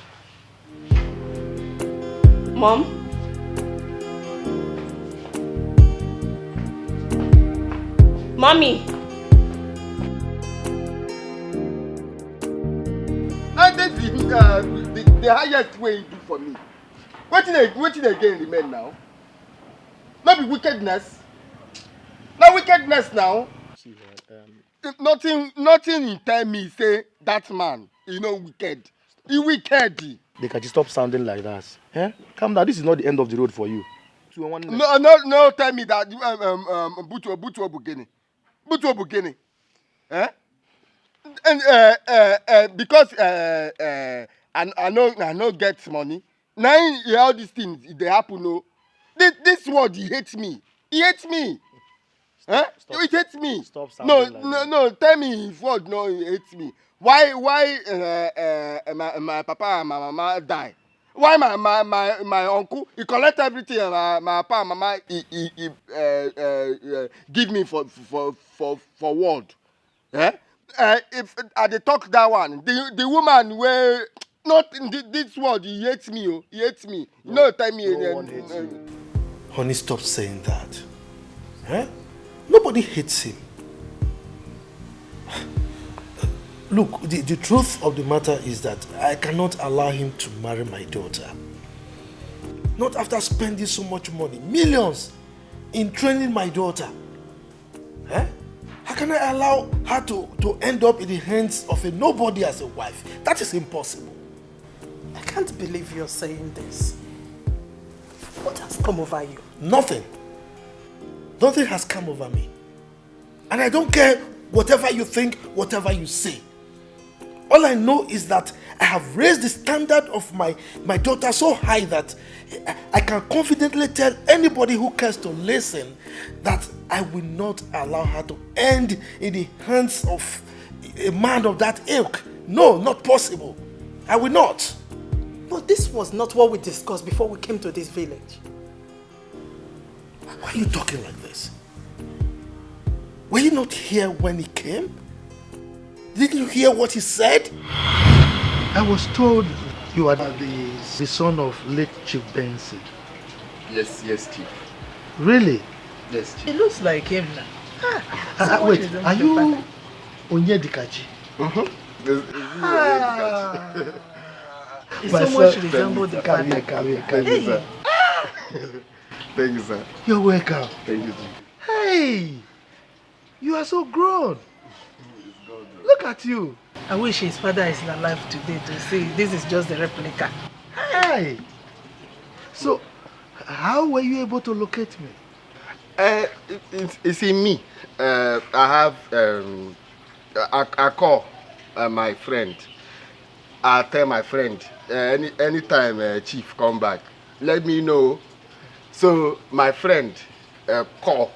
Mom? Mommy? And that's the, uh, the, the highest way you do for me. Wetin dey, wetin dey again remain now? No be wickedness. Na wickedness now. See what, um, Nothing, nothing he tell me say that man, he no wicked. He wicked. They can just stop sounding like that. Eh? Calm down. This is not the end of the road for you. Two and one. No, no, no. Tell me that. Um, um, um, Butu, Butu Obugini. Butu Obugini. Eh? And uh, uh, uh, because uh, uh, I, I know, I no get money. Now all these things they happen. No, this, this world he hates me. He hates me. Huh? Stop. It hates me. Stop. No, sounding like no, that. No. Tell me if world no, it hates me. Why, why uh, uh, my, my papa and my mama die? Why my, my, my, my uncle, he collect everything, and my, my papa and mama, he, he, he uh, uh, uh, give me for, for, for, for world? Eh? Uh, if I dey talk that one, the, the woman wey, not in thi-, this world, he hates me, oh, he hates me. No, no, tell me. No one hates you. Honey, stop saying that. Eh? Nobody hates him. Look, the, the truth of the matter is that I cannot allow him to marry my daughter. Not after spending so much money, millions, in training my daughter. Eh? How can I allow her to, to end up in the hands of a nobody as a wife? That is impossible. I can't believe you're saying this. What has come over you? Nothing. Nothing has come over me. And I don't care whatever you think, whatever you say. All I know is that I have raised the standard of my, my daughter so high that I, I can confidently tell anybody who cares to listen that I will not allow her to end in the hands of a man of that ilk. No, not possible. I will not. But this was not what we discussed before we came to this village. Why are you talking like this? Were you not here when he came? Didn't you hear what he said? I was told you are the, the son of late Chief Benson. Yes, yes, Chief. Really? Yes, Chief. It looks like him now. Ah, uh, wait, are you Onyedikachi? Mm-hmm. It's, it's ah. He so much resemble the father. Thank you, sir. Thank you, sir. You're welcome. Thank you, Chief. Hey! You are so grown. Look at you. I wish his father is alive today to see. This is just the replica. Hey! So, how were you able to locate me? Uh, it, it's, it's in me. Uh, I have, um, I, I call uh, my friend. I tell my friend, uh, any anytime uh, chief come back, let me know. So my friend uh, call,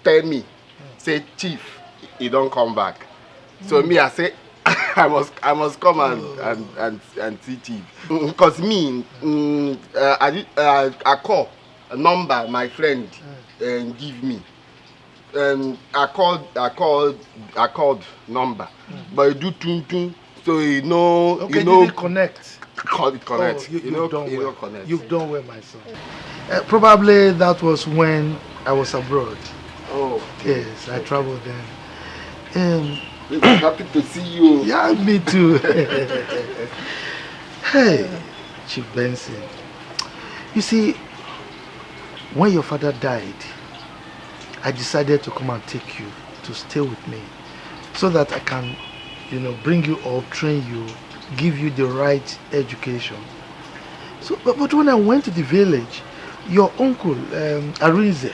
tell me, say chief, he don't come back. So me, I say, I must, I must come and and and, and see chief. Because me, mm, uh, I, uh, I call a number my friend and give me. Um, I called, I called, I called number, but he do tun tun, so he no, okay, he no didn't connect. Call it connect. Oh, you, you know, done well. Connect. You've done well, my son. Uh, probably that was when I was abroad. Oh. Yes, I traveled then. Um, happy to see you. Yeah, me too. Hey, Chief Benson. You see, when your father died, I decided to come and take you to stay with me so that I can, you know, bring you up, train you, give you the right education. So, but, but when I went to the village, your uncle, um, Arinze,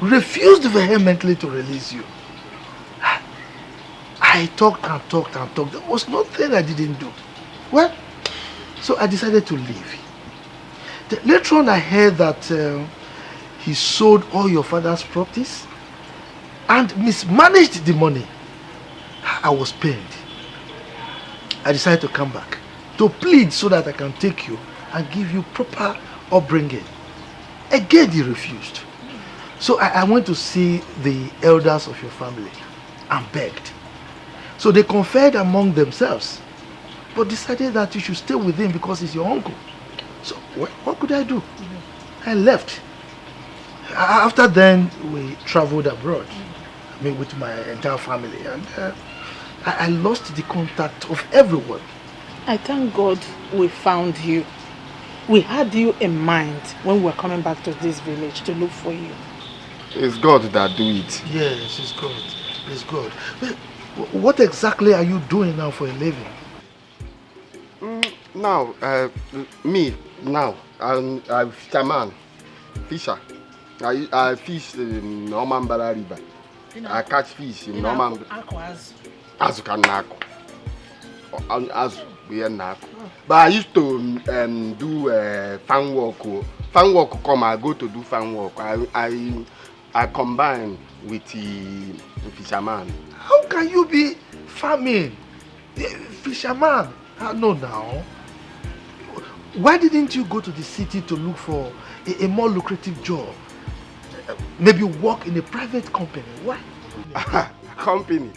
refused vehemently to release you. I talked and talked and talked. There was nothing I didn't do. Well, so I decided to leave. Then later on, I heard that uh, he sold all your father's properties and mismanaged the money. I was pained. I decided to come back to plead so that I can take you and give you proper upbringing. Again, he refused. So I, I went to see the elders of your family and begged. So they conferred among themselves, but decided that you should stay with him because he's your uncle. So what, what could I do? I left. A- After then, we traveled abroad. I mean, with my entire family, and uh, I, I lost the contact of everyone. I thank God we found you. We had you in mind when we were coming back to this village to look for you. It's God that do it. Yes, it's God. It's God. But wh- what exactly are you doing now for a living? Mm, now, uh, me, now, I'm, I'm fisherman, fisher. I, I fish in Omambala River. I catch fish in Omambala. Azụ ka m na-akụ. Ọ- Azụ bụ ihe m na-akụ. But I used to um, do uh, farm work. Oh. Farm work come, I go to do farm work. I, I, I combine with the fisherman. How can you be farming? Eh, fisherman? Ah, no, now. Why didn't you go to the city to look for a, a more lucrative job? Eh, Maybe work in a private company. Why? Company.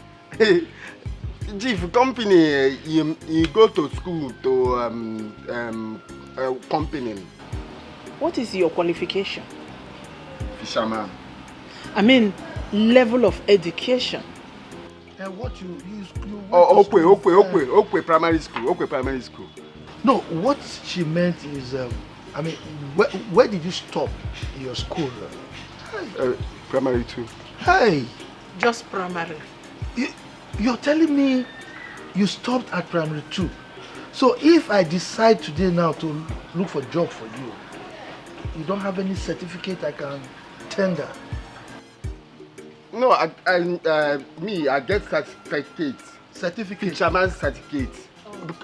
Chief, company, eh, you, you go to school to um, um, uh, company. What is your qualification? Fisherman. I mean, level of education. And what you you, you went Oh, to Okwe, school Okwe, for? Okwe, Okwe Primary School, Okwe Primary School. No, what she meant is, um, I mean, where, where did you stop your school? Uh, primary two. Hey, Just primary. You, you're telling me you stopped at primary two. So if I decide today now to look for job for you, you don't have any certificate I can tender? No, I, I uh, me, I get cert- certificate. Certificate. Fisherman certificate.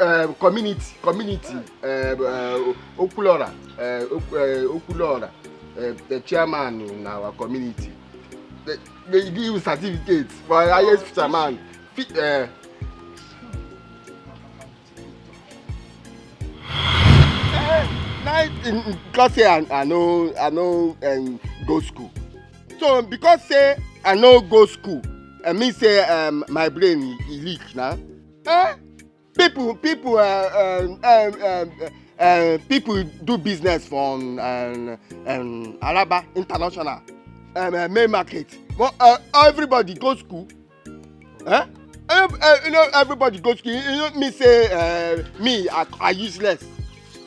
Uh, community, community, uh, uh, Okulora, uh, Ok- uh, Okulora, uh, the chairman in our community. They, they give you certificate for highest fisherman. Fi- uh, Eh, na in- because say I, I no I no um, go school. So because say I no go school, I mean say um, my brain e leak now. Eh? People, people, uh, um, um, um, uh, people do business for um, um, um, Alaba International um, uh, main market. But, uh, everybody go school. Eh? Ev- uh, you know, everybody go school. You know, me say uh, me, I, I useless.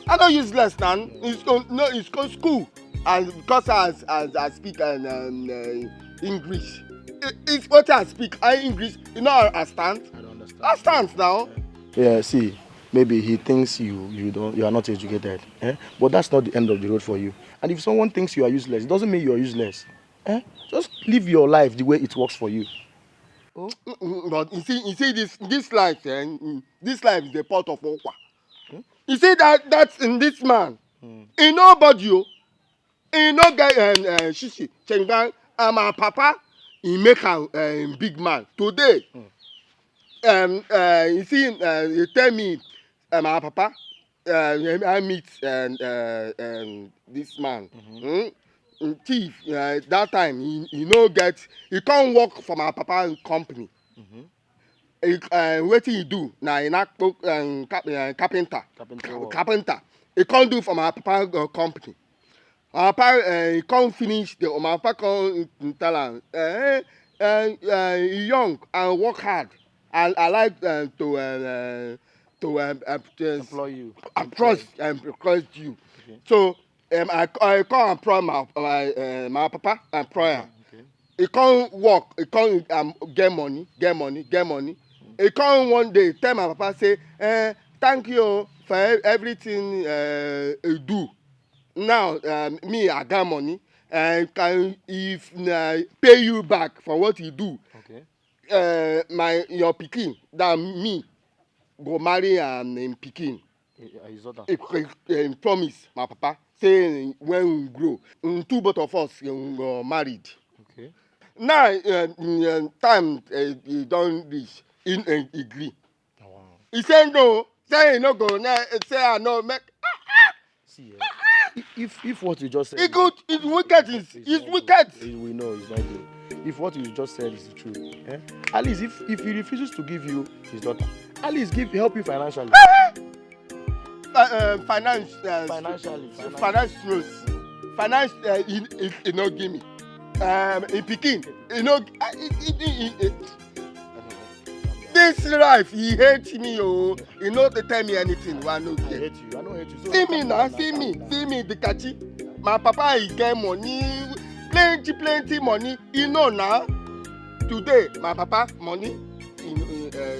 I no useless now. It's go, no, it's go school. And because as as I speak and um, uh, English, it, it's what I speak. I English. You know, I stand. I don't understand. I stand now. Yeah, see, maybe he thinks you you don't you are not educated, eh? But that's not the end of the road for you. And if someone thinks you are useless, it doesn't mean you are useless, eh? Just live your life the way it works for you. Mm, mm, but you see, you see this this life, eh? Mm, this life is a pot of okwa. You see that that in this man, he nobody o. He no get um, uh, shishi, chengban, and my papa, he make am um, big man. Today, um, uh, you see, uh, he tell me, uh, my papa, uh, I meet um, uh, um, this man. Hmm? Thief, uh, that time, he, he no get, he come work for my papa company. He, uh, wetin he do na he na kpo- um, cap- uh, carpenter. Carpenter work. Carpenter. He come do for my papa uh, company. My papa uh, he come finish the my papa come tell am, uh, uh, uh, he young and work hard. I, I like uh, to uh, uh, to um, uh, employ you. Approach and request you. So um, I, I come and pray my my, uh, my papa and prayer. Okay. He come work, he come um, get money, get money, get money. He come one day tell my papa say, eh, thank you for e- everything uh, you do. Now um, me I get money, and can if na pay you back for what you do. Okay. Uh, my your pikin that me go marry am im pikin. His daughter. He, he, he promise my papa say when we grow, mm, two both of us we go married. Okay. Now uh, mm, uh, time uh, e don reach, he, he agree. Oh, wow. He say no, say he no go. Na- Say I no make. See, eh, if if what you just said, he good. It's wicked. It's, it's wicked. We know it's not good. If what you just said is the truth, eh? At least if if he refuses to give you his daughter, at least give help you financially. Uh, uh, finance, uh, financially, finance, finance, uh, he, he, he no give me. Um, in pikin, he no. Uh, he, he, he, he, This life, he hates me, oh. He no dey tell me anything wey I no get. I hate you. I no hate you. So see me now, see me, see me, the catchy. My papa, he get money, plenty, plenty money. He know now. Today, my papa, money, he, he, uh,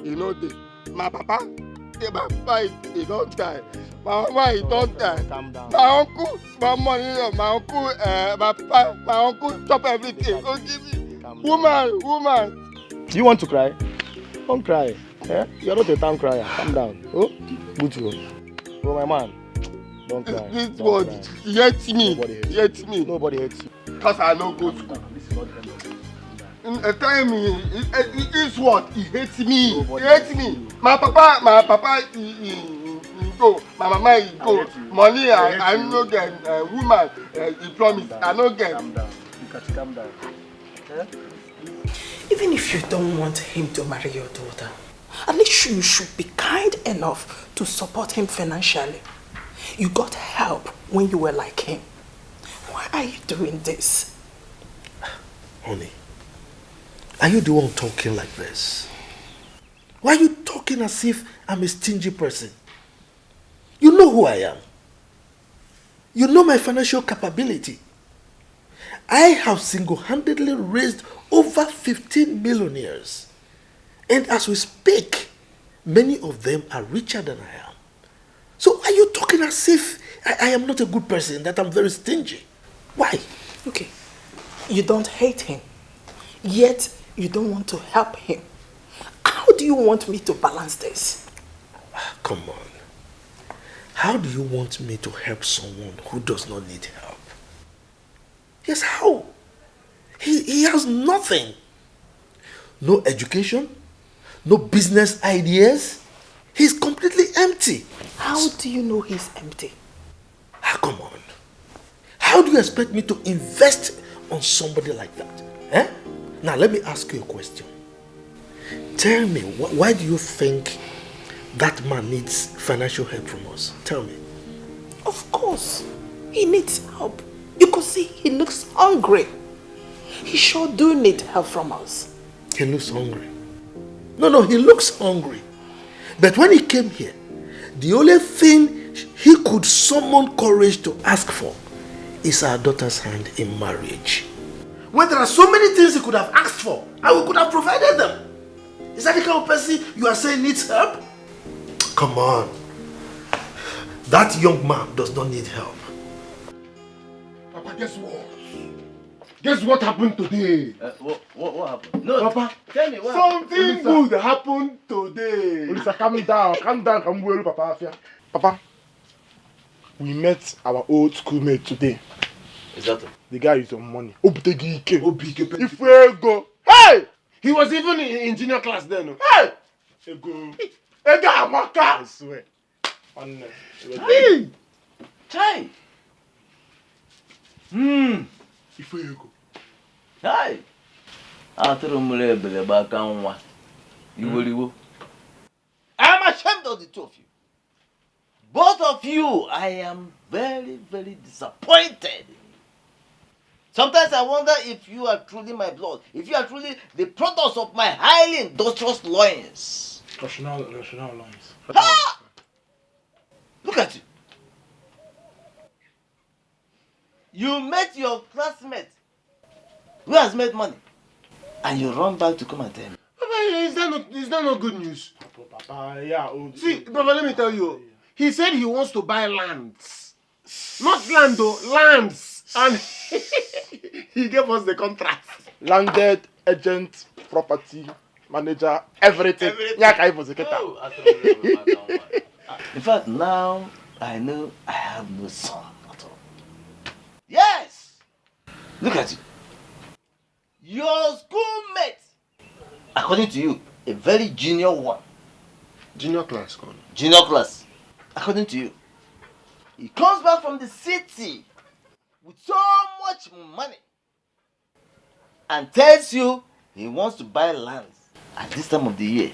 he, he no dey. My papa, say my papa, he, he don die. My mama, he don die. Calm down. My uncle, small money, uh, my uncle, uh, my papa, my uncle chop everything. Go give me. Calm down. Woman, woman. Do you want to cry? Don't cry. Eh? You're not a town crier. Calm down. Oh, good you. Oh, my man. Don't cry. This world, he hates me. Nobody hates you. He hates me. Nobody hates you. Because I no go school. This is not the end of it. Mm, eh, tell me, eh, eh, this world, he hates me. Nobody hates me. My papa, my papa, he, he, he, he go. My mama, he go. Money, I, I no get. Uh, woman, uh, he promise, I no get. Calm down. Calm down. Eh? Even if you don't want him to marry your daughter, at least you should be kind enough to support him financially. You got help when you were like him. Why are you doing this? Honey, are you the one talking like this? Why are you talking as if I'm a stingy person? You know who I am. You know my financial capability. I have single-handedly raised over fifteen millionaires. And as we speak, many of them are richer than I am. So are you talking as if I, I am not a good person, that I'm very stingy? Why? Okay, you don't hate him, yet you don't want to help him. How do you want me to balance this? Ah, come on. How do you want me to help someone who does not need help? Yes, how? He, he has nothing. No education, no business ideas. He's completely empty. How do you know he's empty? Ah, come on. How do you expect me to invest on somebody like that? Eh? Now, let me ask you a question. Tell me, wh- why do you think that man needs financial help from us? Tell me. Of course, he needs help. You could see he looks hungry. He sure do need help from us. He looks hungry. No, no, he looks hungry. But when he came here, the only thing he could summon courage to ask for is our daughter's hand in marriage. When there are so many things he could have asked for, and we could have provided them. Is that the kind of person you are saying needs help? Come on. That young man does not need help. Papa, guess what? Guess what happened today? Uh, what, what, what happened? No, Papa, tell me what something happened. Good happened today. Olisa, calm down, calm down, ka m gwa elu Papa afịa. Papa, we met our old schoolmate today. Exactly. The guy is on money. Obutegi ike. Obike Ifuego. Hey! He was even in, in junior class then. Oh. Hey! Ego. Ego amaka. I swear. Nwanne. Hey! Chai! Hmm. Ifuego. Chai! Atụrụ mụrụ ebele gbaka nwa. Iweriwo. I am ashamed of the two of you. Both of you, I am very, very disappointed. Sometimes I wonder if you are truly my blood, if you are truly the products of my highly industrious loins. Rational, rational lines. Ha! Look at you. You met your classmate who has made money, and you run back to come and tell me. Papa, is that not, is that not good news? Papa, yeah. Oh, see, Papa, let me tell you. He said he wants to buy lands. Not land, though, lands. And he gave us the contract. Landed, agent, property, manager, everything. Everything. Yeah, ka anyị bụzi kịta. Oh, atụrụ m na-ebe maka nwa. In fact, now I know I have no son at all. Yes! Look at you. Your schoolmate, according to you, a very junior one. Junior class, come on. Junior class, according to you. He comes back from the city with so much money and tells you he wants to buy lands at this time of the year.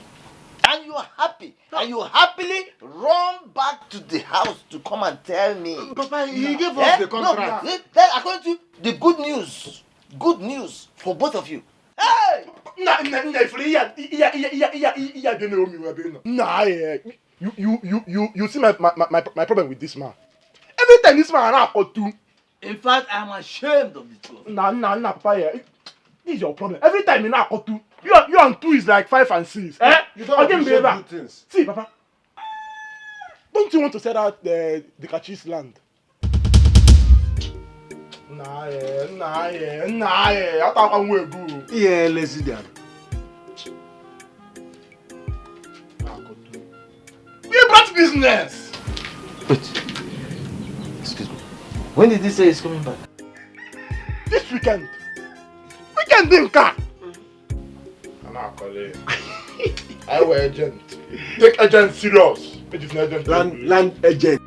And you are happy. And you happily run back to the house to come and tell me. Papa, he gave us Eh? the contract. No, no. Then according to the good news, good news for both of you. Hey! Nna, nna, nna, ifuru ihe a, ihe a, ihe a, ihe a, ihe a, ihe a dị n'omi wee bịa nọ. Nna, eh, you, you, you, you, you see my, my, my, my problem with this man. Every time this man na-akọtu. In fact, I'm ashamed of the two of you. Nna, nna, nna, Papa, yeah, this is your problem. Every time you na-akọtu, you, you and two is like five and six. Eh? You don't Again, appreciate brother. Good things. See, Papa, don't you want to sell out the, the Kachis land? Nah, eh, nah, eh, nah, eh. I thought I would go. Yeah, lazy down. We brought business. Wait. Excuse me. When did he say he's coming back? This weekend. Weekend in car. I'm not calling. I wear agent. Take agent serious. It is an agent. Land, land agent.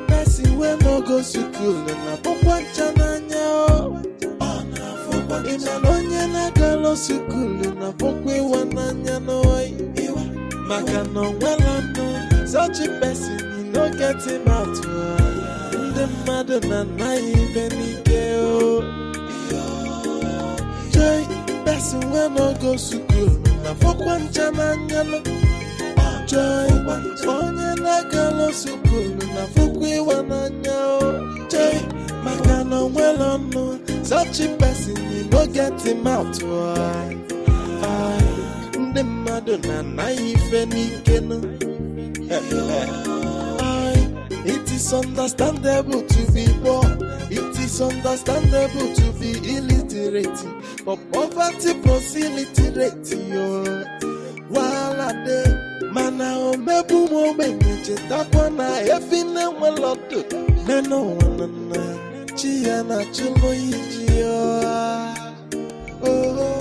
Person wey no go school na pokwa ncha n'anya o. Ị ma na onye na-agalo school na pokwa ịwa n'anya n'oyi. Maka na o nwere ọnụ, such a person, you no get him out. Ndị mmadụ na-anaghị ibe n'ike o. Joy, person wey no go school na pokwa ncha n'anya no. Joy, onye na-agalo school na pokwa ịwa n'anya o. Joy, maka na o nwere ọnụ, such a person, you no get him out. Ndị mmadụ na-anaghị ife n'ike no. It is understandable to be poor. It is understandable to be illiterate. But poverty plus illiterate, yo. Wahala dey. Mana omegbu m ogbenye chetakwa na efi na-enwere ọdụ. Nene ụwa na nna, chi ya na-achụlụ iji ya. Oh.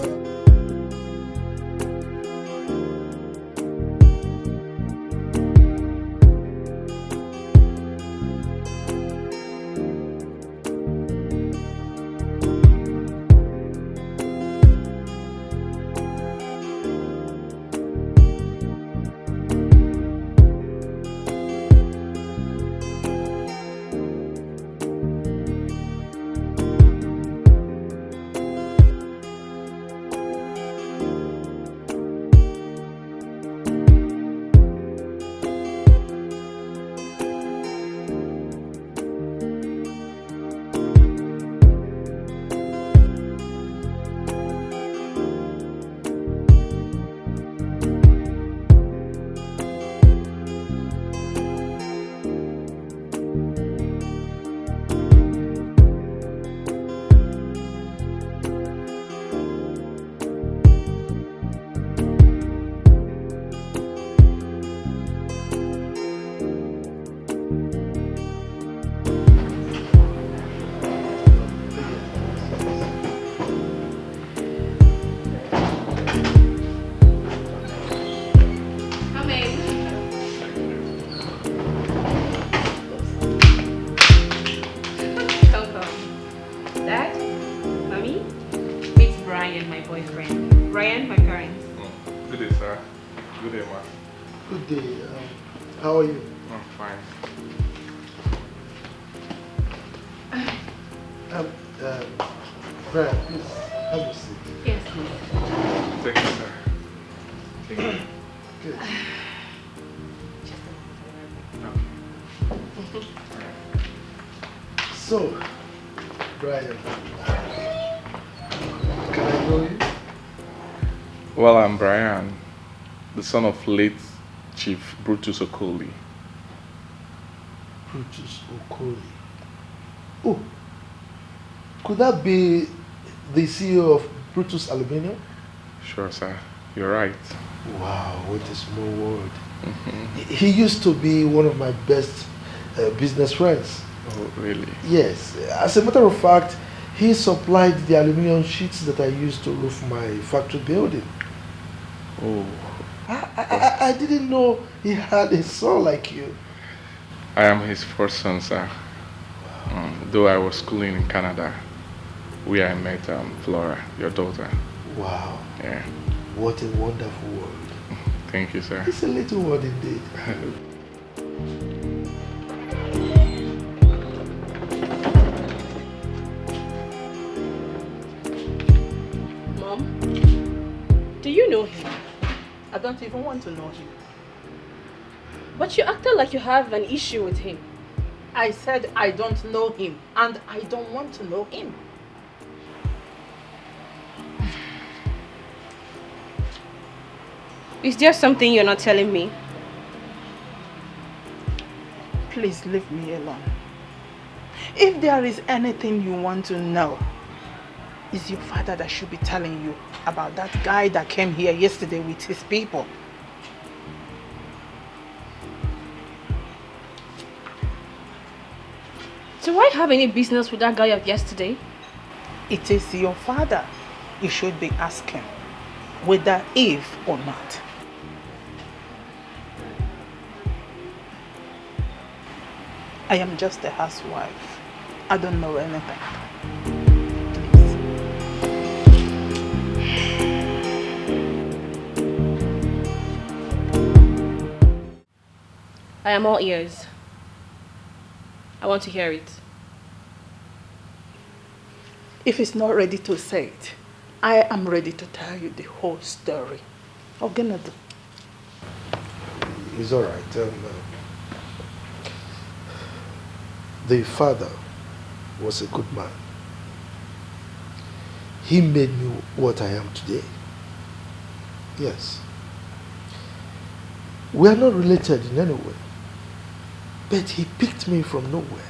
and my boyfriend. Brian, my parents. Good day, sir. Good day, ma. Good day. Um, how are you? I'm fine. Um, uh, Brian, please have a seat. Yes, please. Thank you, sir. Thank you. Good. Just a moment. So, Brian, can I know you? Well, I'm Brian, the son of late Chief Brutus Okoli. Brutus Okoli. Oh, could that be the C E O of Brutus Aluminium? Sure, sir. You're right. Wow, what a small world. He he used to be one of my best uh, business friends. Oh, really? Yes, as a matter of fact, he supplied the aluminium sheets that I used to roof my factory building. Oh, I, I, I- I didn't know he had a son like you. I am his first son, sir. Um, though I was schooling in Canada, where I met um, Flora, your daughter. Wow, Yeah. what a wonderful world. Thank you, sir. It's a little world indeed. Mom, do you know him? I don't even want to know him. But you acted like you have an issue with him. I said I don't know him, and I don't want to know him. Is there something you're not telling me? Please leave me alone. If there is anything you want to know, it's your father that should be telling you about that guy that came here yesterday with his people. Do I have any business with that guy of yesterday? It is your father you should be asking, whether if or not. I am just a housewife. I don't know anything. Please. I am all ears. I want to hear it. If he's not ready to say it, I am ready to tell you the whole story. Ogenadu. It's all right. Um, uh, the father was a good man. He made me what I am today. Yes. We are not related in any way. But he picked me from nowhere